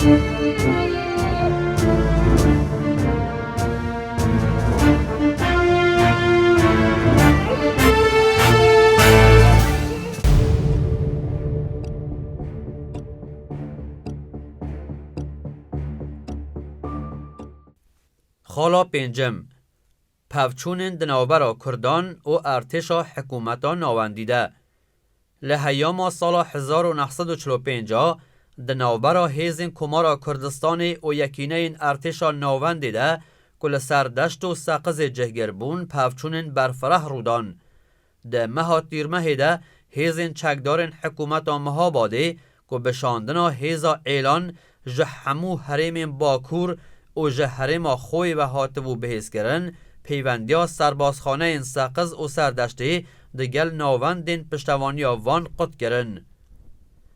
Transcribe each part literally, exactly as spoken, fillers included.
Xala pêncem, pevçûnên di navbera Kurdan û artêşa hikûmeta navendî de. Li heyama sala hezar û neh sed û çil û pênc a di navbera hêzên Komara Kurdistanê û yekîneyên artêşa navendê de ku li ser deşt û seqizê cihgir bûn, pevçûnên berfireh rû dan. Di meha Tîrmehê de hêzên çekdarên hikûmeta Mihabadê ku bi şandina hêza Êlan ji hemû herêmên Bakur û ji herêma Xoyê ve hatibû bihêzkirin, peyvendiya serbazxaneyên Seqiz û Serdeştê digel navendên piştevaniya van qut kirin.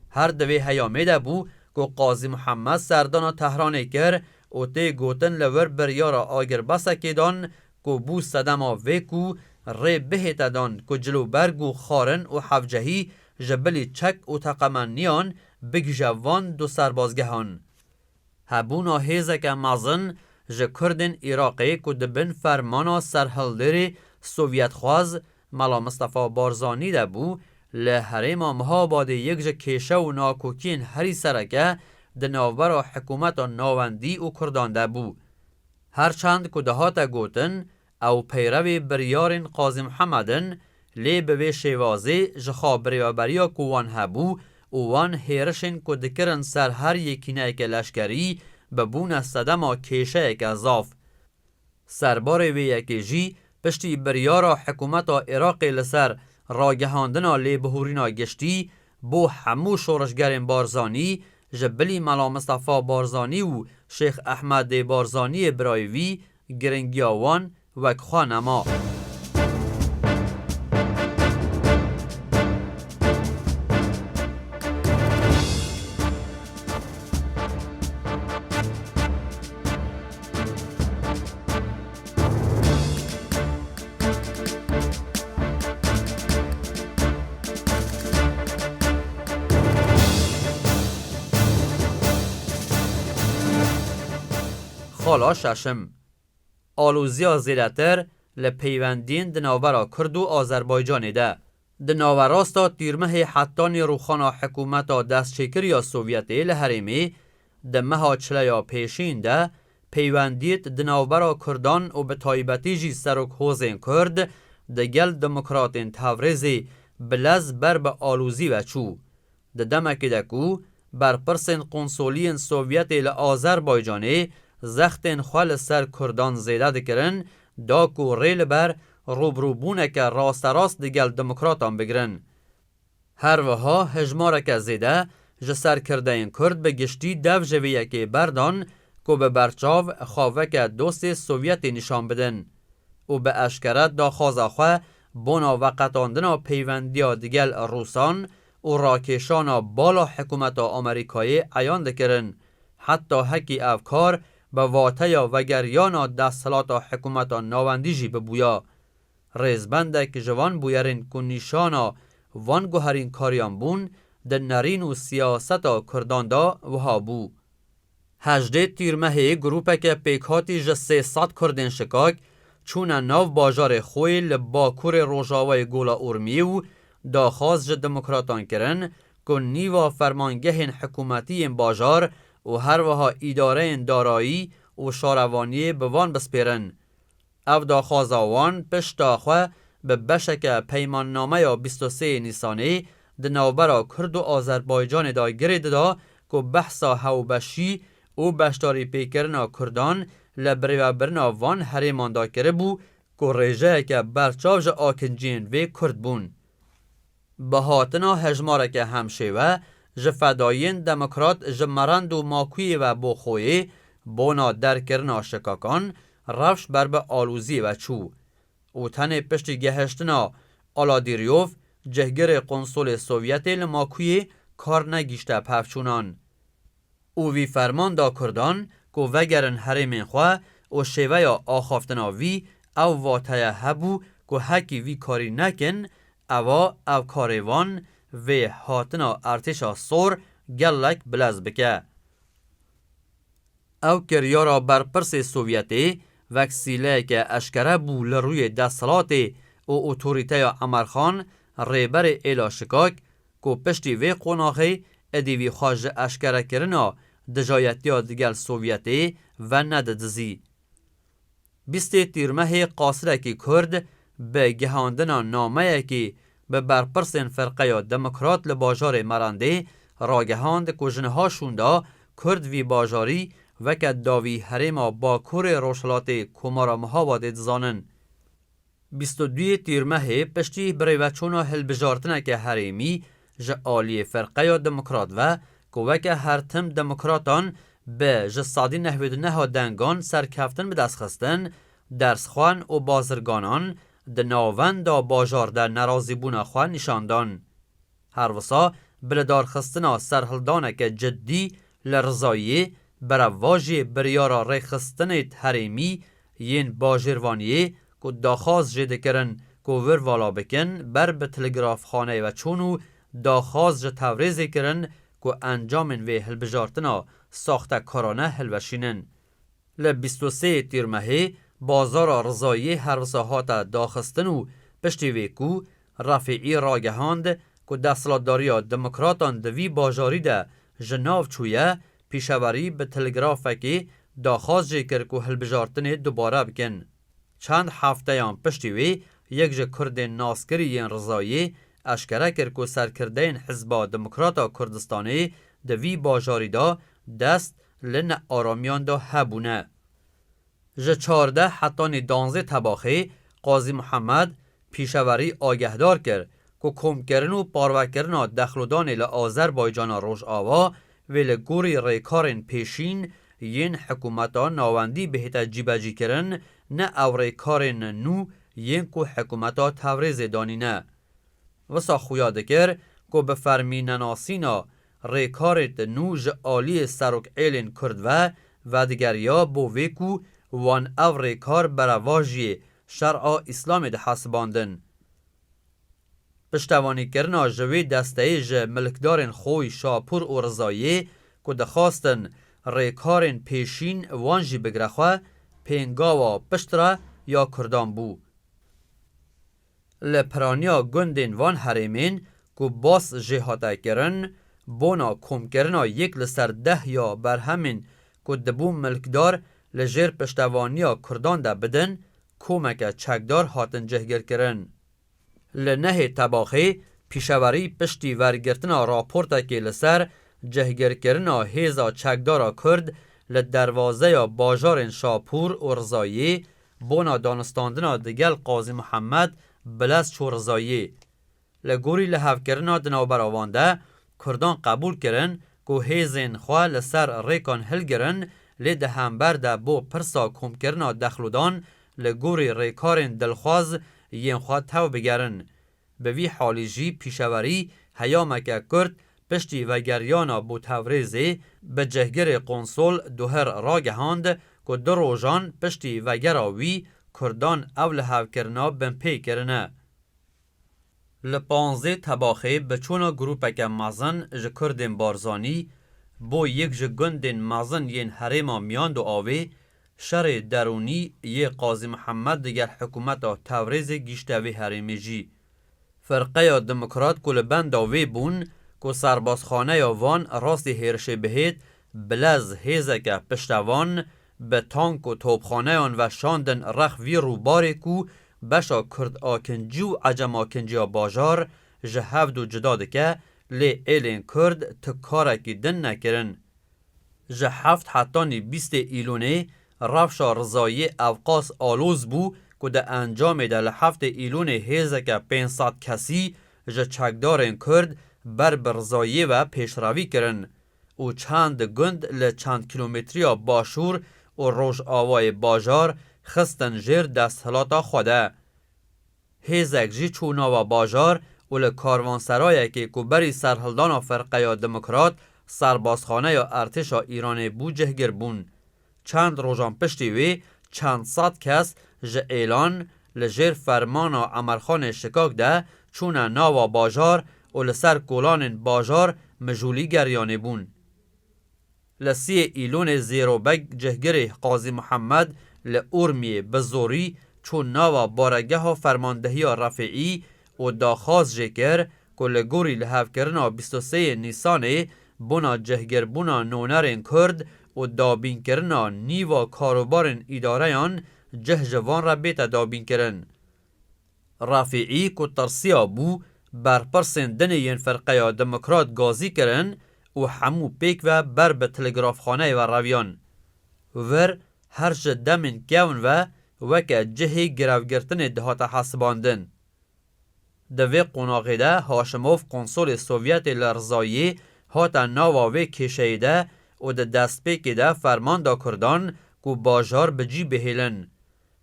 Her di vê heyamê de bû ku Qazî Muhammed serdana Tehranê kir û tê gotin li wir biryara agirbesekê dan ku bû sedema vê ku rê bihête dan ku cilûberg û xwarin û hevcehî ji bilî çek û teqemeniyan bigihîje van du serbazgehan. Hebûna hêzeke mezin ji Kurdên Iraqê ku di bin fermana serhildêrê Sovyetxwaz Mela Mistefa Barzanî de bû, li herêma Mihabadê yek ji kêşe û nakokiyên herî sereke di navbera hikûmeta navendî û Kurdan de bû. Her çend ku dihate gotin, ew peyrevê biryarên Qazî Mihemed in, lê bi vê şêwazê ji xwe birêveberiya ku wan hebû û wan hêrişên ku dikirin ser her yekîneyeke leşkerî, bibûne sedema kêşeyeke zaf. Serbarê vê yekê jî piştî biryara hikûmeta Iraqê li ser ragihandina lêbihûrîna giştî bo hemû şorişgerên Barzanî, ji bilî Mela Mistefa Barzanî û Şêx Ehmedê Barzaniyê birayê wî, giringiya wan wek xwe nema. Xala şeşim. Alûziya zêdetir li peywendiyên di navbera Kurd û Azerbaycanê de. Di naverasta Tîrmehê hetanî rûxana hikûmeta destçêkir ya Sovyetê li herêmê, di meha çileya pêşîn de peywendiyêt di navbera Kurdan û bi taybetî jî serokhozên Kurd digel demokratên Tevrêzê bi lez ber bi alûzî ve çû. Di demekê de ku berpirsên konsoliyên Sovyetê li Azerbaycanê zextên xwe li ser Kurdan zêde dikirin, da ku rê li ber rûbirûbûneke rasterast digel demokratan bigirin. Her wiha hejmareke zêde ji serkirdeyên Kurd bi giştî dev ji vê yekê berdan ku bi berçav xwe weke dostê Sovyetê nîşan bidin û bi eşkere daxwaza xwe bona veqetandina peyvendiya digel Rûsan û rakêşana bala hikûmeta Amerîkayê eyan dikirin. Heta hekî ev kar bi wateya vegeriyana desthilata hikûmeta navendî jî bibûya. Rêzbendek ji van bûyerên ku nîşana van guherînkariyan bûn, di nerîn û siyaseta Kurdan de wiha bû. Hejdê Tîrmehê grûpeke pêkhatî ji sê sed Kurdên şikak çûne nav bajarê Xoyê li bakurê rojavayê Gola Urmiyê û daxwaz ji demokratan kirin ku nîva fermangehên hikûmetî yên bajar û her wiha îdareyên darayî û şarevaniyê bi van bispêrin. Ev daxwaza wan pişta xwe bi beşeke peymannameya bîst û sê Nîsanê di navbera Kurd û Azerbaycanê de girê dida ku behsa hewbeşî û beşdarîpêkirina Kurdan li birêvebirina van herêman de kiribû ku rêjeyeke berçav ji akinciyên vê Kurd bûn. Bi hatina hejmareke hemşêwe ji fedayiyên demokrat ji Merend û Makuyê ve bo Xoyê, bona derkirina şikakan, rewş ber bi alûziyê ve çû û tenê piştî gehiştina Aladîryov, cihgirê konsolê Sovyetê li Makuyê, kar negihişte pevçûnan. Û vî ferman da Kurdan ku vegerin herêmên xwe û şêveya axaftina vî ew vateya hebû ku hekî vî karî nekin, eva ev karê van vê hatina artêşa sor gelek bilez bike. Ew kiryara berpirsê Sovyetê wek sîleyeke eşkere bû li rûyê desthilatê û otorîteya Emer Xan, rêberê êla şikak, ku piştî vê qonaxê êdî vî xwe ji eşkerekirina dijayetiya digel Sovyetê venedidizî. Bîstê Tîrmehê qasirekî Kurd bi gihandina nameyekî bi berpirsên Ferqeya Demokrat li bajarê Merendê ragihand ku ji niha şûnda Kurd vî bajarî weke dawî herêma Bakurê Rojhilatê Komara Mihabadê dizanin. Bîst û duyê Tîrmehê piştî birêveçûna hilbijartineke herêmî ji aliyê Ferqeya Demokrat ve ku weke her tim demokratan bi ji sedî nehwêd û neh a dengan serkeftin bi dest xistin, dersxwan û bazirganan di navenda bajar de nerazîbûna xwe nîşan dan. Her wisa bi lidarxistina serhildaneke cidî li Rizayiyê berevajiyê biryara rêxistinê herêmî yên bajêrvaniyê ku daxwaz jê dikirin ku wir vala bikin, ber bi tilgrafxaneyê ve çûn û daxwaz ji Tewrêzê kirin ku encamên vê hilbijartina saxtekarane hilweşînin. Li bîst û sê Tîrmehê bazara Rizayiyê her wisa hate daxistin û piştî vê ku Refîî ragihand ku desthilatdariya demokratan di vî bajarî de ji nav çûye, pîşewerî bi tilgrafekê daxwaz jê kir ku hilbijartinê dubare bikin. Çend hefteyan piştî wê yek ji Kurdên naskirî yên Rizayiyê eşkere kir ku serkirdeyên Hizba Demokrata Kurdistanê di vî bajarî de dest li nearamiyan de hebûne. Ji çardeh hetanî danzdeh Tebaxê Qazî Mihemed pîşewerî agehdar kir ku komkirin û parvekirina dexlodanê li Azerbaycana Rojava wê li gorî rêkarên pêşîn yên hikûmeta navendî bihête cîbecîkirin, ne ew rêkarên nû yên ku hikûmeta Tewrêzê danîne. Wisa xuya dikir ku bi fermî nenasîna rêkarên nû ji aliyê serokêlên Kurd ve vedigeriya bo vê ku wan ev rêkar berevajiyê şer'a Îslamê dihesibandin. Piştevanîkirina ji wê desteyê ji milkdarên xwe yî Şapûr û Rizayiyê ku dixwastin rêkarên pêşîn wan jî bigire xwe, pêngava piştre ya Kurdan bû. Li piraniya gundên van herêmên ku bas jê hate kirin, bona komkirina yek li ser deh ya berhemên ku dibû milkdar li jêr piştevaniya Kurdan de bidin, komeke çekdar hatin cihgirkirin. Li nehê Tebaxê pîşewerî piştî wergirtina raportekê li ser cihgirkirina hêza çekdara Kurd li derwazeya bajarên Şapûr û Rizayiyê, bona danistandina digel Qazî Mihemed Bilez çû Rizayiyê. Li gorî lihevkirina di navbera wan de, Kurdan qebûl kirin ku hêzên xwe li ser rêkan hilgirin, lê di hember de bo pirsa komkirina dexlodan li gorî rêkarên dilxwaz yên xwe tev bigerin. Bi vî halî jî pîşewerî heyameke Kurd piştî vegeriyana bo Tewrêzê bi cihgirê qonsol Duhir ragihand ku du rojan piştî vegera wî Kurdan ev lihevkirina binpê kirine. Li panzdeh Tebaxê bi çûna grûpeke mezin ji Kurdên Barzanî bo yek ji gundên mezin yên herêma Miyandoavê şerê derûnî yê Qazî Mihemed digel hikûmeta Tewrêzê gihîşte vê herêmê jî. Firqeya Demokrat ku li benda wê bûn ku serbazxaneya van rastî hêrişê bihêt, Bilez hêzeke piştevan bi tank û topxaneyan ve şandin rex vî rûbarê ku beşa Kurd Akincî û Ecem Akincî ya bajar ji hev du cuda dike, lê êlên Kurd tu karekî din nekirin. Ji heft hetanî bîstê Îlonê rewşa Rizayiyê ewqas aloz bû ku di encamê de li heftê Îlonê hêzeke pênc sed kesî ji çekdarên Kurd ber bi Rizayiyê ve pêşrevî kirin û çend gund li çend kîlometriya başûr û rojavayê bajar xistin jêr desthilata xwe de. Hêzek jî çû nava bajar û li karwanserayekê ku berî serhildana Ferqeya Demokrat serbazxaneya Ertêşa Îranê bû cihgir bûn. Çend rojan piştî wê çend sed kes ji êlan li jêr fermana Emerxanê şikak de çûne nava bajar û li ser kolanên bajar mijûlî geriyanê bûn. Li siyê Îlonê Zêrobeg cihgirê Qazî Muhammed li Urmiyê bi zorî çû nava baregeha fermandehiya Refîî û daxwaz jê kir ku li gorî lihevkirina bîst û sê Nîsanê bona cihgirbûna nûnerên Kurd û dabînkirina nîva karobarên îdareyan cih ji van re bête dabînkirin. Refîî ku tirsiya bû, berpirsên dinê yên Firqeya Demokrat gazî kirin û hemû pêk ve ber bi telegrafxaneyê ve reviyan. Vir her ji demên kevn ve weke cihê grevgirtinê dihate hesibandin. Di vê qonaxê de Haşimov konsolê Sovyetê li Rizayê hate nava vê kêşeyê de û di destpêkê de ferman da Kurdan ku bajar bi cî bihêlin.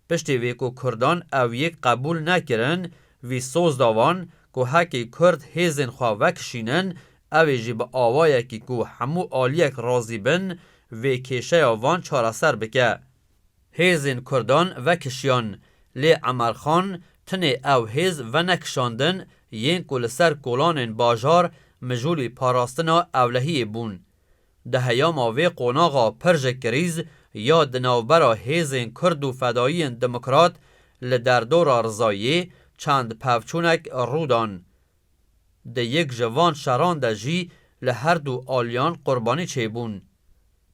Piştî vê ku Kurdan ew yek qebûl nekirin, vî soz da van ku hekî Kurd hêzên xwe vekişînin, ew ê jî bi awayekî ku hemû aliyek razî bin, vê kêşeya van çareser bike. Hêzên Kurdan vekişiyan, lê Emer Xan tinê ew hêz venekişandin, yên ku li ser kolanên bajar mijûlî parastina ewlehiyê bûn. Di heyama vê qonaxa pir ji krîz ya di navbera hêzên Kurd û fedayiyên demokrat li derdora Rizayê çend pevçûnek rû dan. Di yek ji van şeran de jî li her du aliyan qurbanî çêbûn.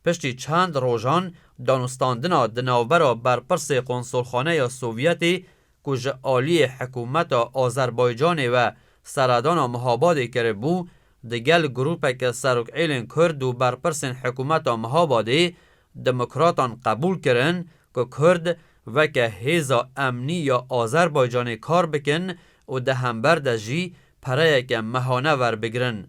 Piştî çend rojan danûstandina di navbera berpirsê konsolxaneya Sovyetê ku ji aliyê hikûmeta Azerbaycanê ve seredana Mihabadê kiribû, digel grûpeke serokêlên Kurd û berpirsên hikûmeta Mihabadê demokratan qebûl kirin ku Kurd weke hêza emnî ya Azerbaycanê kar bikin û di hember de jî pereyeke mehane werbigirin.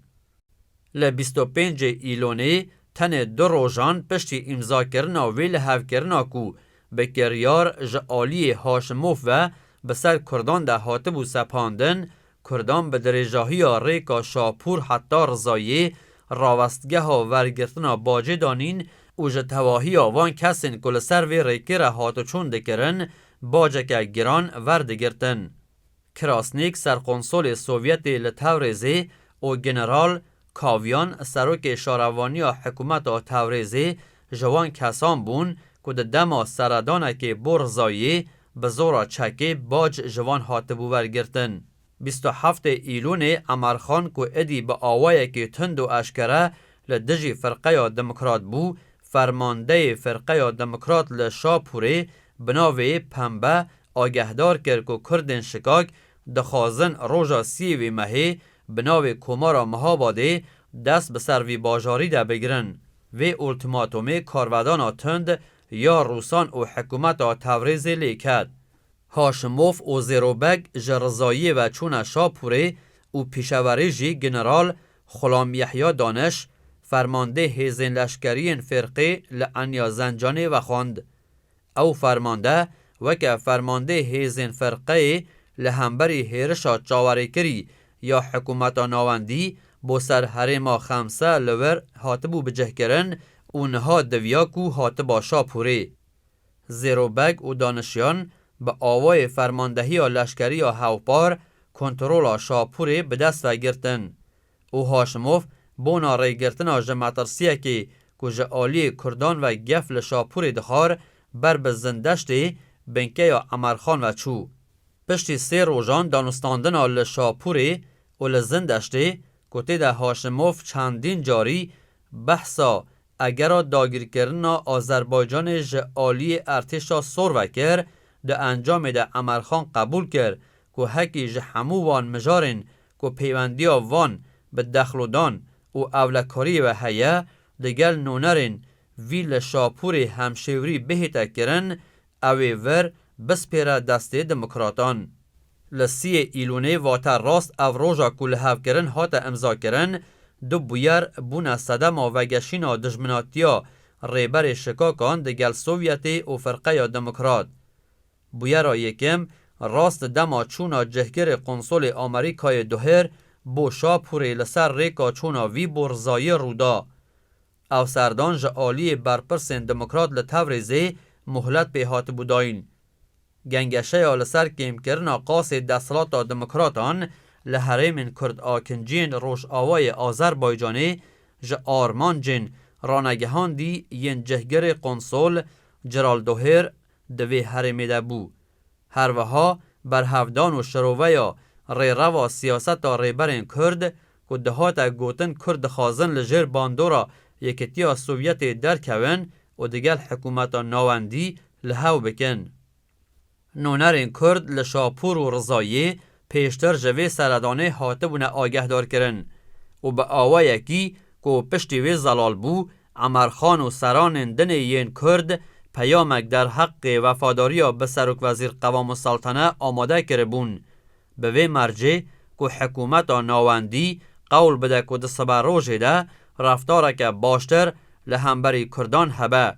Li bîst û pêncê Îlonê tenê du rojan piştî îmzakirina vê lihevkirina ku bi kiryar ji aliyê Haşimov ve bi ser Kurdan de hatibû sepandin, Kurdan bi dirêjahiya rêka Şapûr heta Rizayê rawestgeha wergirtina bacê danîn û ji tevahiya van kesên ku li ser vê rêkê re hatiçûn dikirin, baceke giran werdigirtin. Krasnîk, serkonsolê Sovyetê li Tewrêzê û General Kavyan, serokê şarevaniya hikûmeta Tewrêzê, ji wan kesan bûn ku di dema seredanekê bo Rizayê bi zora çekê bac ji wan hatibû wergirtin. Bîst û heftê Îlûnê Emer Xan ku êdî bi awayekî tund û eşkere li dijî Firqeya Demokrat bû, fermandeyê Firqeya Demokrat li Şapûrê bi navê Pembe agehdar kir ku Kurdên şikak dixwazin roja siyê vê mehê bi navê Komara Mihabadê dest bi ser vî bajarî de bigirin. Vê ultimatumê karvedana tund ya Rûsan û hikûmeta Tewrêzê lê ket. Haşimov û Zêrobeg ji Rizayê ve çûne Şapûrê û pîşewerê jî General Xulam Yehya Daniş, fermandê hêzên leşkeriyên fêrqê li Enya Zencanê vexwend. Ew fermande weke fermandê hêzên ferqeyê li hemberî hêrişa çawerêkirî ya hikûmeta navendî bo ser herêma Xemse li wir hatibû bicihkirin û niha diviya ku hatiba Şapûrê. Zêrobeg û Danişiyan bi awayê fermandehiya leşkerî ya Hewpar kontrola Şapûrê bi dest ve girtin û Haşimov bona rêgirtina ji metirsiyekê ku ji aliyê Kurdan ve gef li Şapûrê dixwar, ber bi Zindeştê, binkeya Emerxan ve çû. Piştî sê rojan danûstandina li Şapûrê û li Zindeştê ku tê de Haşimov çendîn carî behsa egera dagirkirina Azerbaycanê ji aliyê Ertêşa Sor ve kir, di encamê de Emerxan qebûl kir ku hekî ji hemû wan mijarên ku pêwendiya van bi dexlodan û ewlekariyê ve heye, digel nûnerên vî li Şapûrê hemşêwirî bihête kirin, ew ê vir bispêre destê demokratan. Li siyê Îlûnê, vate rast ev roja ku lihevkirin hate imzakirin, du bûyer bûne sedema vegeşîna dijminatiya rêberê şikakan digel Sovyetê û Firqeya Demokrat. Bûyera yekem, rast dema çûna cihgirê konsolê Amerîkayê Duhêr bo Şapûrê li ser rêka çûna vî bo Rizayê rû da. Ew serdan ji aliyê berpirsên demokrat li Tewrêzê muhlet pê hatibû dayîn. Gengeşeya li ser kêmkirina qasê desthilata demokratan li herêmên Kurd akinciyên rojavayê Azerbaycanê ji armancên ranegehandî yên cihgirê qonsol Ciral Dohêr di vê herêmê de bû. Her wiha berhevdan û şiroveya rêreva siyaseta rêberên Kurd ku dihate gotin Kurd dixwazin li jêr bandora Yekîtiya Sovyetê derkevin û digel hikûmeta navendî li hev bikin. Nûnerên Kurd li Şapûr û Rizayê pêştir ji vê seredanê hatibûne agehdarkirin û bi awayekî ku piştî wê zelal bû, Emerxan û seranên dinê yên Kurd peyamek derheqê wefadariya bi Serokwezîr Qewamulseltene amade kiribûn. Bi vê mercê ku hikûmeta navendî qewl bide ku di siberojê de reftareke baştir li hemberî Kurdan hebe.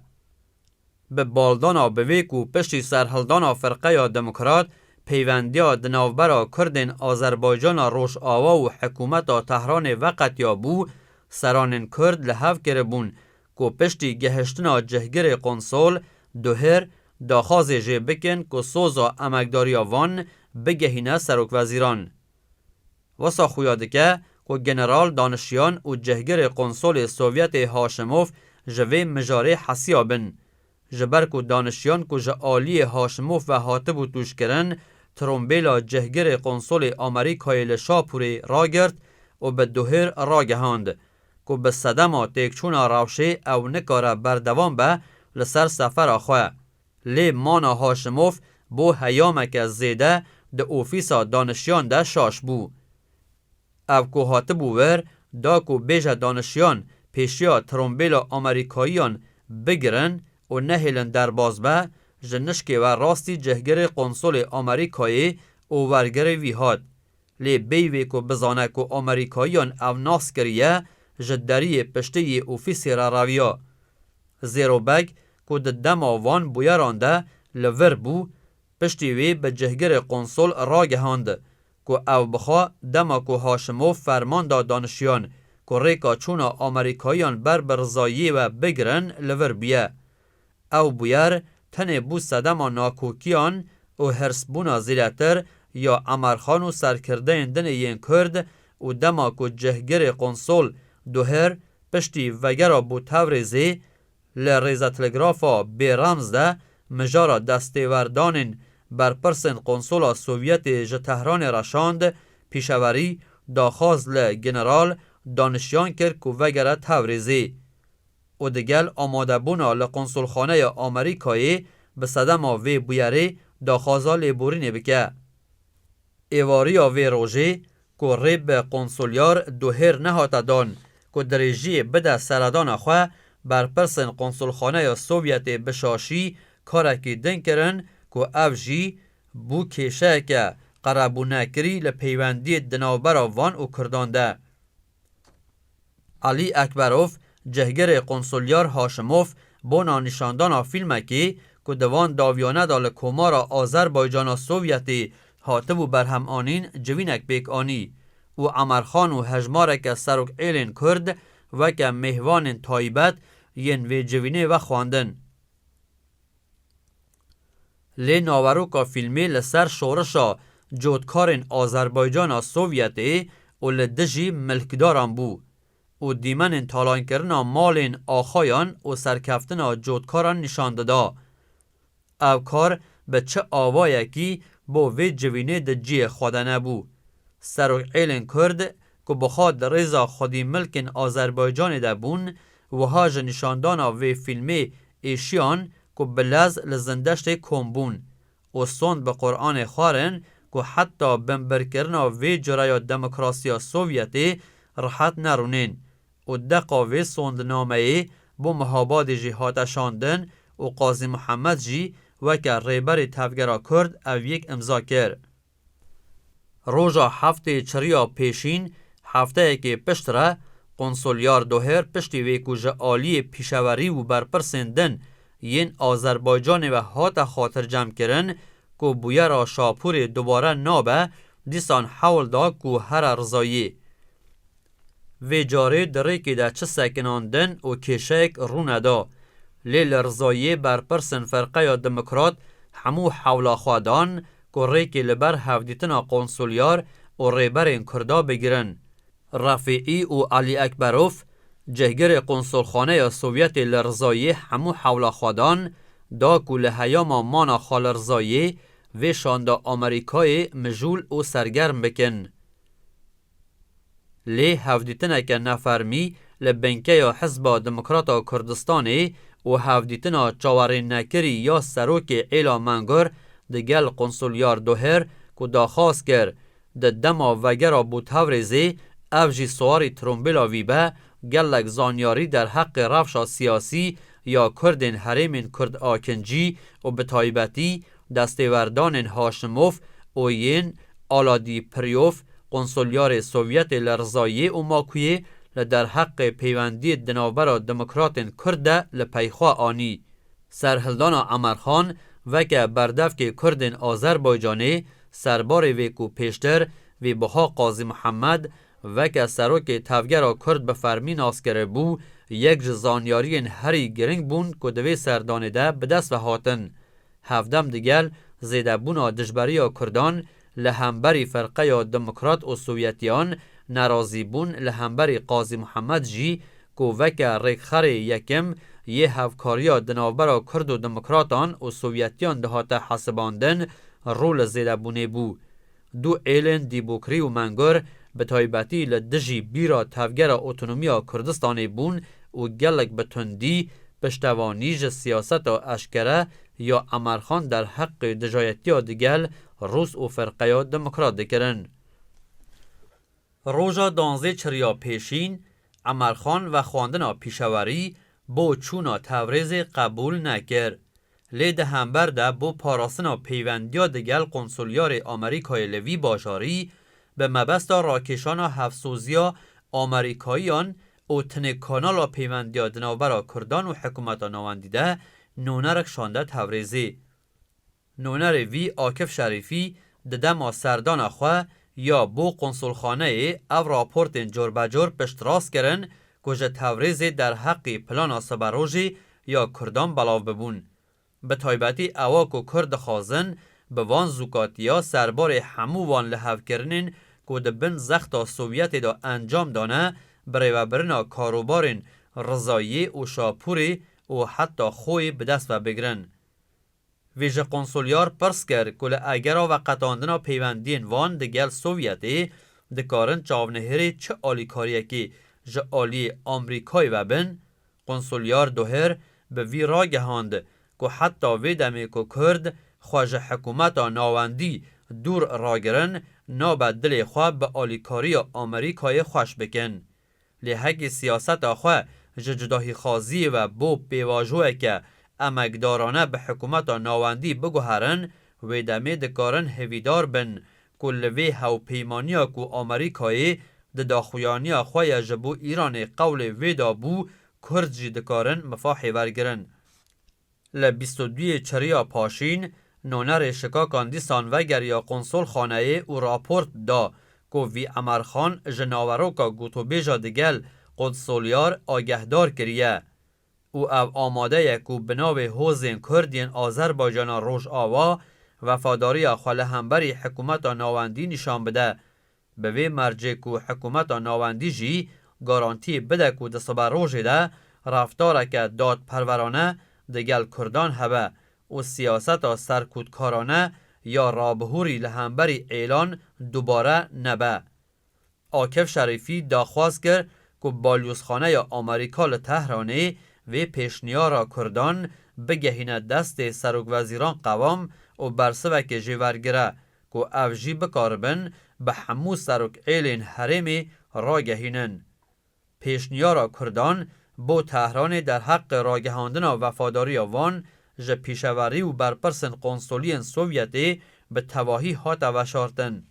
Bi baldana bi vê ku piştî serhildana Firqeya Demokrat peyvendiya di navbera Kurdên Azerbaycana Rojava û hikûmeta Tehranê veqetiyabû, seranên Kurd li hev kiribûn ku piştî gihiştina cihgirê qonsol Duhir daxwazê jê bikin ku soza emekdariya van bigehîne serokwezîran. Wisa xuya dike ku General Danişyan û cihgirê qonsolê Sovyetê Haşimov ji vê mijarê hesiya bin. Ji ber ku Danişyan ku ji aliyê Haşimov ve hatibû tûjkirin, trombêla cihgirê qonsolê Amerîkayê li Şapûrê ragirt û bi Duhêr ragihand ku bi sedema têkçûna rewşê ew nikare berdewam be li ser sefera xwe. Lê mana Haşimov bo heyameke zêde di ofîsa Danişyan de şaş bû. Ev ku hatibû wir, da ku bêje Danişyan pêşiya trombêla Amerîkayiyan bigirin û nehêlin derbas be, ji nişkê we rastî cihgirê qonsolê Amerîkayê û wergirê wî hat. Lê bêyî wê ku bizane ku Amerîkayiyan ev nas kiriye, ji deriyê piştî yê ofîsê re reviya. Zêro Beg ku di dema van bûyeran de li vir bû, piştî wê bi cihgirê qonsol ragihand ku ew bixwe dema ku Haşimov ferman da Danişyan ku rêka çûna Amerîkayiyan ber bi rizayiyê we bigirin li vir bûye. Ew bûyer tenê bû sedema nakokiyan û hirsbûna zêdetir ya Emerxan û serkirdeyên dinê yên Kurd û dema ku cihgirê qonsol Duhir piştî vegera bo Tewrêzê li rêzetelegrafa bêrems de mijara destêwerdanên berpirsên qonsola Sovyetê ji Tehranê re şand, pîşewerî daxwaz li General Danişyan kir ku vegere Tewrêzê. û digel amadebûna li Konsulxaneya Amerîkayê bi sedema vê bûyerê daxwaza lêborînê bike. Êvariya vê rojê ku rê bi konsulyar Duhêr nehate dan ku dirêjiyê bide seredana xwe, berpirsên Konsulxaneya Sovyetê bi şaşî karekî din kirin ku ev jî bû kêşeyeke qerebûnekirî li peywendiyê di navbera van û Kurdan de. Elî Ekberov, cihgirê konsulyar Haşimov, bona nîşandana fîlmekê ku di van dawiyane de li Komara Azerbaycana Sovyetê hatibû berhemanîn, civînek pêk anî û Emerxan û hejmareke serokêlên Kurd weke mêhvanên taybet yên vê civînê vexwendin. Lê naveroka fîlmê li ser şorişa cotkarên Azerbaycana Sovyetê û li dijî milkdaran bû û dîmenên talankirina malên axayan û serkeftina cotkaran nîşan dida. Ev kar bi çi awayekî bo vê civînê di cihê xwe de nebû. Serokêlên Kurd ku bi xwe di rêza xwedîmilkên Azerbaycanê de bûn, wiha ji nîşandana vê fîlmê êşiyan ku bi lez li Zindeştê kom bûn û sond bi Quranê xwarin ku heta binbirkirina vê cureya demokrasiya Sovyetê rihet nerûnên û deqa vê sondnameyê bo Mihabadê jî hate şandin û Qazî Mihemed jî weke rêberê tevgera Kurd ev yek imza kir. Roja heftê çiriya pêşîn, hefteyekê piştre, konsulyar Doher piştî vê ku ji aliyê pîşewerî û berpirsên din yên Azerbaycanê ve hate xatircemkirin ku bûyera Şapûrê dubare nabe, dîsan hewl da ku here rizayî. Vê carê di rêkê de çi sekinandin û kêşeyek rû neda. Lê li rizayiyê berpirsên Ferqeya Demokrat hemû hewla xwe dan ku rêkê li ber hevdîtina konsulyar û rêberên Kurda bigirin. Refîî û Elî Ekberov Cihgirê Konsolxaneya Sovyetê li Rizayê hemû hewla xwe dan da ku li heyama mana xwe li Rizayê vê şanda Amerîkayê mijûl û sergerm bikin. Lê hevdîtineke nefermî li binkeya Hizba Demokrata Kurdistanê û hevdîtina çawerênekirî ya serokê êla Mengur digel Konsolyar Doher ku daxwaz kir, di dema vegera bû Tevrêzê, ev jî siwarî trombêla vî be, gelek zanyarî derheqê rewşa siyasî ya Kurdên herêmên Kurd a kincî û bi taybetî destêwerdanên Haşimov û yên Aladi Priyov, konsolyarê Sovyetê li Rizayê û Makuyê li derheqê peywendiyê di navbera demokratên Kurd de li pey xwe anî. Serhildana Emerxan weke berdevkê Kurdên Azerbaycanê, serbarê vê ku pêştir vî buha Qazî Mihemed weke serokê tevgera Kurd bi fermî nas kiribû, yek ji zanyariyên herî giring bûn ku di vê serdanê de bi dest ve hatin. Hevdem digel zêdebûna dijberiya Kurdan li hemberî ferqeya demokrat û Sovyetiyan nerazîbûn li hemberî Qazî Mihemed jî ku weke rêkxerê yekem yê hevkariya di navbera Kurd û demokratan û Sovyetiyan dihate hesibandin, rû li zêdebûnê bû. Du êlên Dîbokrî û Mengur bi taybetî li dijî bîra Tevgera Otonomiya Kurdistanê bûn û gelek bi tundî piştevanî ji siyaseta eşkere ya Emerxan derheqê dijayetiya digel Rûs û ferqeya demokrat dikirin. Roja danzê çiriya pêşîn, Emerxan vexwendina pîşewerî bo çûna Tevrêzê qebûl nekir. Lê di hember de bo parastina peyvendiya digel konsolyarê Amerîkayê li vî bajarî, bi mebesta rakêşana hevsoziya Amerîkayiyan û tinê kanala peyvendiya di navbera Kurdan û hikûmeta navendî de nûnerek şande Tevrêzê. Nûnerê vî Akif Şerîfî di dema serdana xwe ya bo konsolxaneyê ev raportên corbecor piştrast kirin ku ji Tevrêzê derheqî plana siberojê ya Kurdan belav bibûn. Bi taybetî ewa ku Kurd dixwazin bi van zûkatiya serbarê hemû van lihevkirinên ku di bin zexta Sovyetê de encam dane, birêvebirina karobarên Rizayê û Şapûrê û heta Xoyê bi dest ve bigirin. Vê ji konsolyar pirs kir ku li egera veqetandina peywendiyên van digel Sovyetê dikarin çavnihêrê çi alîkariyekê ji aliyê Amerîkayê ve bin. Konsolyar Doher bi vî ragehand ku heta vê demê ku Kurd xwe ji hikûmeta navendî dûr ragirin, nabe dilê xwe bi alîkariya Amerîkayê xweş bikin. Lê hekî siyaseta xwe ji cudahîxwaziyê ve bo pêvajoyeke emekdarane bi hikûmeta navendî biguherin, wê demê dikarin hêvîdar bin ku li vê hevpeymaniya ku Amerîkayê di daxuyaniya xwe ya ji bo Îranê qewlê wê dabû, Kurd jî dikarin mifahê wergirin. Li bîst û duyê çiriya paşîn, nonerê şikakan dîsan vegeriya konsolxaneyê û raport da ku vî Emerxan ji naveroka gotûbêja digel konsolyar agehdar kiriye û ev amade ye ku bi navê hozên Kurd yên Azerbaycana Rojava wefadariya xwe li hemberî hikûmeta navendî nîşan bide. Bi vê mercê ku hikûmeta navendî jî garantiyê bide ku di siberojê de reftareke dadperwerane digel Kurdan hebe û siyaseta serkûtkarane ya rabihûrî li hemberî êlan dubare nebe. Akif Şerîfî daxwaz kir ku Balyozxaneya Amerîka li Tehranê vê pêşniyara Kurdan bigehîne destê serokwezîran qewam û bersivekê jê wergire ku ev jî bikaribin bi hemû serokêlên herêmê ragehînin. Pêşniyara Kurdan bo Tehranê derheqê ragihandina wefadariya van ji pîşewerî û berpirsên konsoliyên Sovyetê bi tevahî hate veşartin.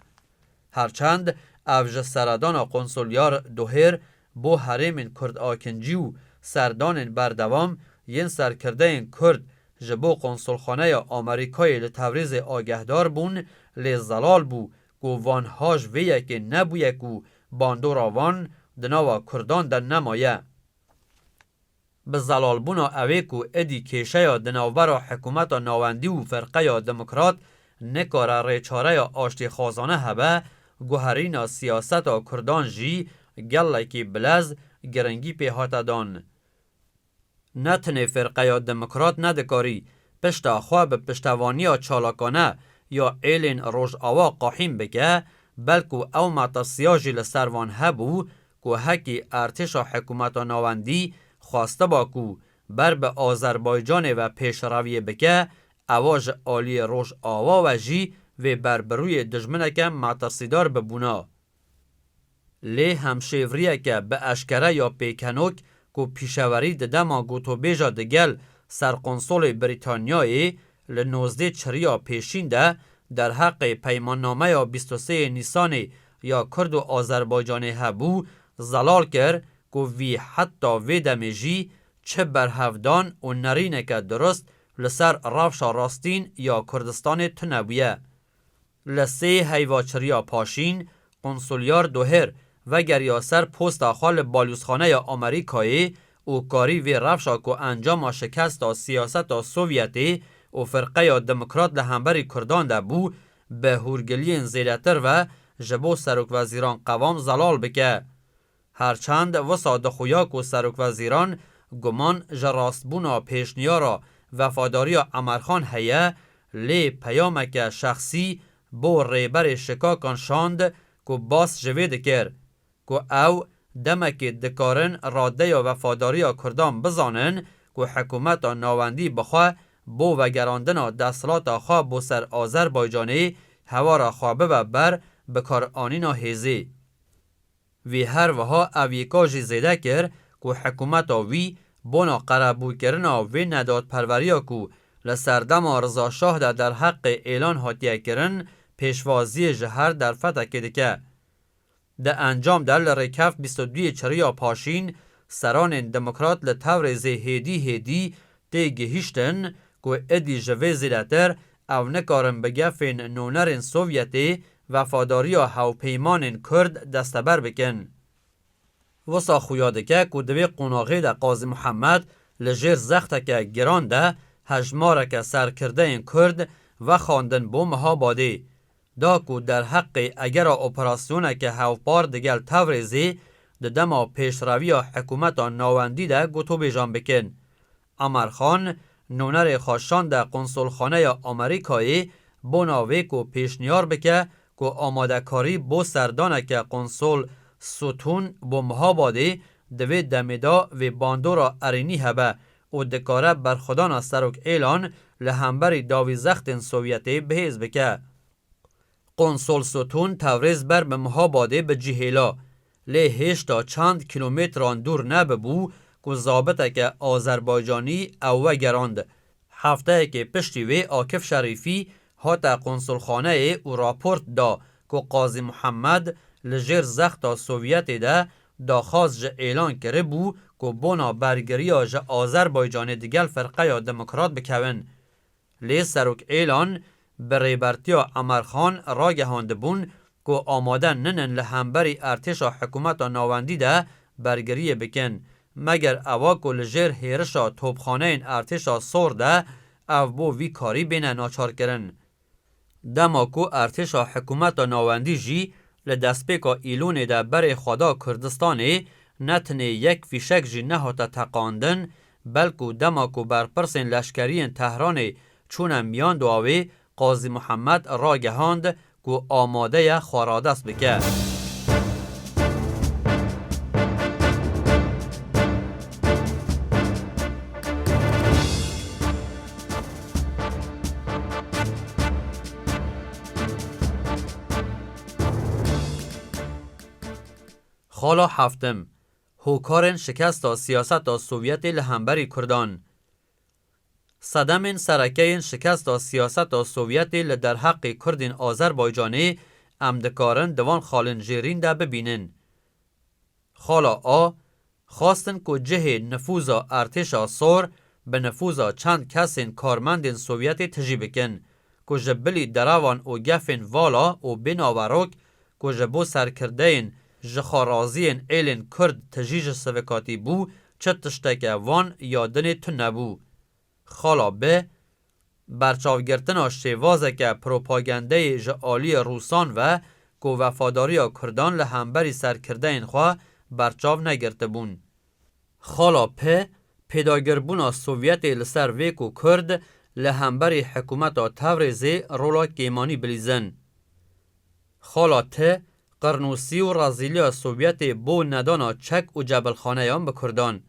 Herçend ev ji seredana konsolyar Doher bo herêmên Kurd a kincî û serdanên berdewam yên serkirdeyên Kurd ji bo konsolxaneya Amerîkayê li Tevrêzê agehdar bûn, lê zelal bû ku van haj vê yekê nebûye ku bandora van di nava Kurdan de nemaye. Bi zelalbûna ewê ku êdî kêşeya di navbera hikûmeta navendî û ferqeya demokrat nikare rêçareya aştîxwazane hebe, guherîna siyaseta Kurdan jî gelekî bilez giringî pê hate dan. Ne tenê Firqeya Demokrat nedikarî pişta xwe bi piştevaniya çalakane ya êlên Rojava qahîn bike, belku ew metirsiya jî li ser van hebû ku hekî artêşa hikûmeta navendî xwestiba ku ber bi Azerbaycanê ve pêşreviyê bike, ewa ji aliyê Rojava ve jî vê berbirûyê dijmineke metirsîdar bibûna. Lê hemşêvriyeke bi eşkere ya pêkenok ku pîşewerî di dema gotobêja digel serqonsolê Brîtanyayê li nozdeh çiriya pêşîn de derheqê peymannameya bîst û sê Nîsanê ya Kurd û Azerbaycanê hebû, zelal kir ku vî heta vê demê jî çi berhevdan û nerîneke dirust li ser rewşa rastîn ya Kurdistanê tune bûye. Li sê heyva çiriya paşîn, Konsulyar Doher vegeriya ser posta xwe li Balyozxaneya Amerîkayê û karî vê rewşa ku encama şikesta siyaseta Sovyetê û Firqeya Demokrat li hemberî Kurdan de bû, bi hûrgiliyên zêdetir ve ji bo serokwezîran qewam zelal bike. Her çend wisa dixuya ku serokwezîran guman ji rastbûna pêşniyara wefadariya Emerxan heye, lê peyameke şexsî bo rêberê şikakan şand ku bas ji vê dikir, ku ew demekê dikarin radeya wefadariya Kurdan bizanin ku hikûmeta navendî bi xwe bo vegerandina desthilata xwe bo ser Azerbaycanê hewara xwe bibe ber bikaranîna hêzê. Wî her wiha ev yeka jî zêde kir ku hikûmeta wî bona qerebûlkirina vê nedadperweriya ku li serdema Riza Şah de derheqê êlan hatiye kirin, pêşwaziyê ji her derfetekê dike. Di encam de li rêkeft bîst û duyê çiriya paşîn seranên demokrat li Tewrêzê hêdî hêdî tê gihîştin ku êdî ji vê zêdetir ew nikarin bi gefên nûnerên Sovyetê wefadariya hevpeymanên Kurd desteber bikin. Wisa xuya dike ku di vê qonaxê de Qazî Muhammed li jêr zexteke giran de hejmareke serkirdeyên Kurd vexwandin bo Mihabadê, da ku derheqê egera operasyoneke hevpar digel Tewrêzê di dema pêşreviya hikûmeta navendî de gotobêjan bikin. Emerxan nûnerê xwe şande Konsolxaneya Amerîkayê bona vê ku pêşniyar bike ku amadekarî bo serdaneke Konsol Sutun bo Mihabadê di vê demê de vê bandora erênî hebe û dikare berxwedana Serok Êlan li hemberî dawî zextên Sovyetê bihêz bike. Konsol Sutun Tewrêz ber bi Mihabadê bi cî hêla, lê hêşta çend kîlometran dûr nebibû ku zabiteke Azerbaycanî ew vegerand. Hefteyekê piştî wê Akif Şerîfî hate konsulxaneyê û raport da ku Qazî Muhammed li jêr zexta Sovyetê de daxwaz ji Êlan kiribû ku bona bergiriya ji Azerbaycanê digel Firqeya Demokrat bikevin. Lê Serok Êlan bi rêbertiya Emerxan ragihandibûn ku amade ninin li hemberî artêşa hikûmeta navendî de bergiriyê bikin, meger ewa ku li jêr hêrişa topxaneyên artêşa sor de ev bo vî karî bêne naçarkirin. Dema ku artêşa hikûmeta navendî jî li destpêka Îlûnê de berê xwe da Kurdistanê, ne tenê yek fîşek jî nehate teqandin, belku dema ku berpirsên leşkeriyên Tehranê çûne miyan dua wê, Qazî Muhammed ragihand ku amade ye xwe radest bike. Xala heftim. Hokarên şikesta siyaseta Sovyetê li hemberî Kurdan. Sedemên sereke yên şikesta siyaseta Sovyetê li derheqê Kurdên Azerbaycanê em dikarin di van xalên jêrîn de bibînin. Xala A, xwestin ku cihê nifûza artêşa sor bi nifûza çend kesên karmendên Sovyetê tijî bikin, ku ji bilî derewan û gefên vala û bênaverok ku ji bo serkirdeyên ji xwe raziyên êlên Kurd tijî ji sivikatî bû, çi tişteke van ya dinê tune bû. Xala B, berçavgirtina şêwazeke propagandeyê ji aliyê Rûsan ve ku wefadariya Kurdan li hemberî serkirdeyên xwe berçav negirtibûn. Xala P, pêdagirbûna Sovyetê li ser vê ku Kurd li hemberî hikûmeta Tewrêzê rola kêmanî bilîzin. Xala T, qirnûsî û rezîliya Sovyetê bo nedana çek û cebilxaneyan bi Kurdan.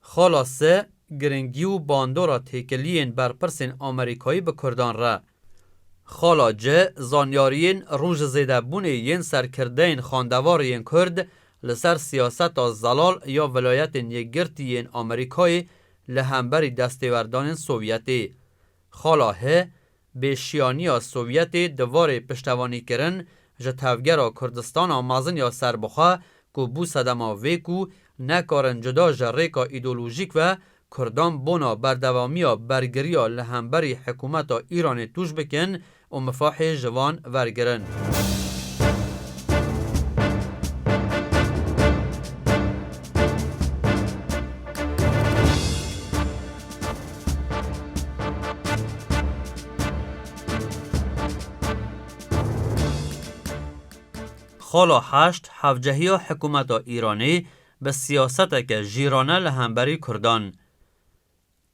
Xala S, giringî û bandora têkiliyên berpirsên Amerîkayî bi Kurdan re. Xala C, zanyariyên rûnjizêdebûnê yên serkirdeyên xandevor yên Kurd li ser siyaseta zelal ya Vilayetên Yekgirtî yên Amerîkayê li hemberî destêwerdanên Sovyetê. Xala H, bêşiyaniya Sovyetê di warê piştevanîkirin ji tevgera Kurdistana mezin ya serbixwe ku bû sedema vê ku nekarin cuda ji rêka îdeolojîk ve Kurdan bona berdewamiya bergiriya li hemberî hikûmeta Îranê tûj bikin û mifahê ji van vergirin. Xala heşt, hevcehiya hikûmeta Îranê bi siyaseteke jîrane li hemberî Kurdan.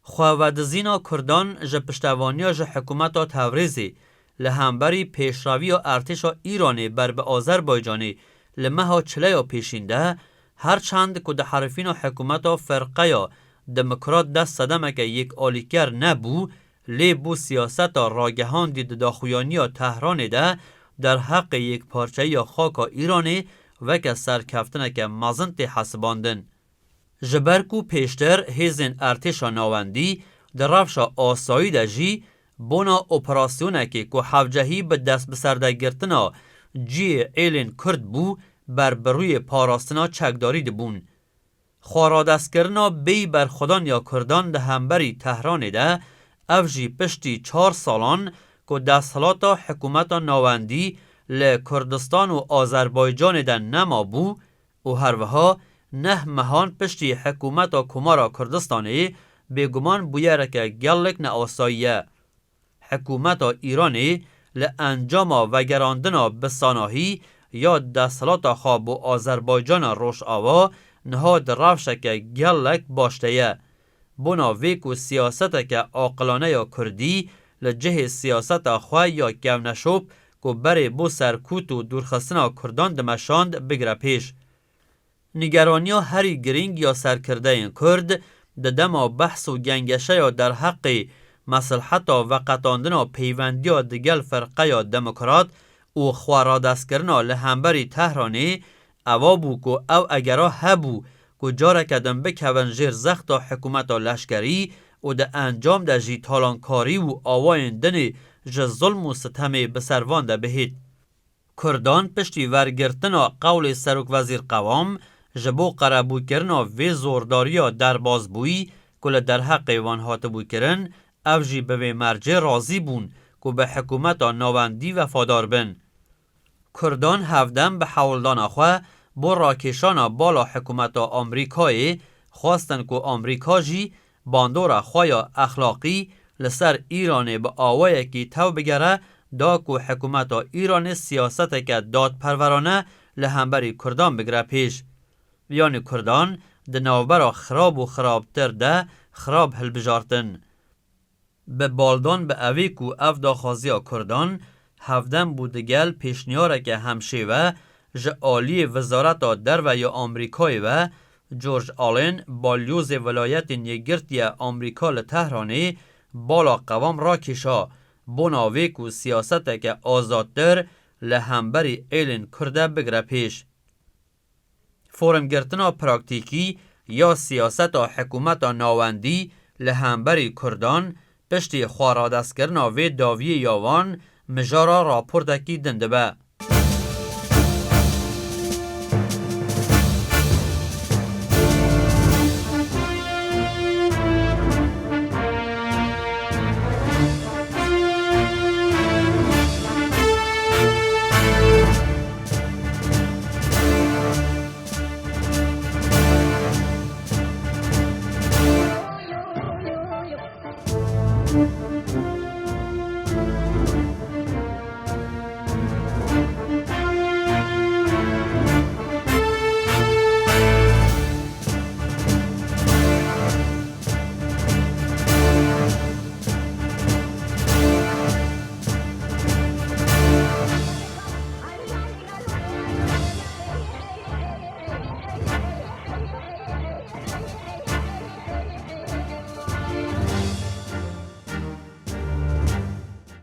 Xwevedizîna Kurdan ji piştevaniya ji hikûmeta Tewrêzê li hemberî pêşreviya artêşa Îranê ber bi Azerbaycanê li meha çileya pêşîn de, her çend ku di herifîna hikûmeta ferqeya demokrat de sedemeke yek alîker nebû, lê bû siyaseta ragihandî di daxuyaniya Tehranê de derheqê yekparçeyiya xaka Îranê weke serkeftineke mezin tê hesibandin. Ji ber ku pêştir hêzên artêşa navendî di rewşa asayî de jî bona operasyonekê ku hevcehî bi destbiserdegirtina cihê êlên Kurd bû, ber bi rûyê parastina çekdarî dibûn. Xweradestkirina bêyî berxwedan ya Kurdan di hemberî Tehranê de, ev jî piştî çar salan ku desthilata hikûmeta navendî li Kurdistan û Azerbaycanê de nemabû û herwiha neh mehan piştî hikûmeta Komara Kurdistanê bêguman bûyereke gelek neasayî ye. Hikûmeta Îranê li encama vegerandina bi sanahî ya desthilata xwe bo Azerbaycana Rojava niha di rewşeke gelek baş de ye. Bona vê ku siyaseteke aqilane ya Kurdî li cihê siyaseta xwe ya kevneşop ku berê bo serkût û dûrxistina Kurdan dimeşand bigire pêş. Nigeraniya herî girîng ya serkirdeyên Kurd di dema behs û gengeşeya derheqê mesleheta veqetandina peyvendiya digel ferqeya demokrat û xweradestkirina li hemberî Tehranê eva bû ku ew egera hebû ku careke din bikevin jêr zexta hikûmeta leşkerî û di encam de jî talankarî û awayên dinê ji zulm û sitemê bi ser van de bihêt. Kurdan piştî wergirtina qewlê Serokwezîr Qewam ji bo qerebûkirina vê zordariya derbazbûyî ku li derheqê wan hatibû kirin, ev jî bi vê mercê razî bûn ku bi hikûmeta navendî wefadar bin. Kurdan hevdem bi hewldana xwe bo rakêşana bala hikûmeta Amerîkayê xwestin ku Amerîka jî bandora xwe ya exlaqî li ser Îranê bi awayekî tev bigere, da ku hikûmeta Îranê siyaseteke dadperwerane li hemberî Kurdan bigire pêş. Yanî Kurdan di navbera xirab û xirabtir de xirab hilbijartin. Bi baldan bi evê ku ev daxwaziya Kurdan hevdem bû digel pêşniyareke hemşêve ji aliyê Wezareta Derve ya Amerîkayê ve, George Allen, balyozê Vilayetên Yekgirtî ye Amerîka li Tehranê, bala qewam rakêşa, bona vê ku siyaseteke azadtir li hemberî êlên Kurd de bigire pêş. Formgirtina praktîkî ya siyaseta hikûmeta navendî li hemberî Kurdan, piştî xweradestkirina vê dawiyê ya wan, mijara raportekî din dibe.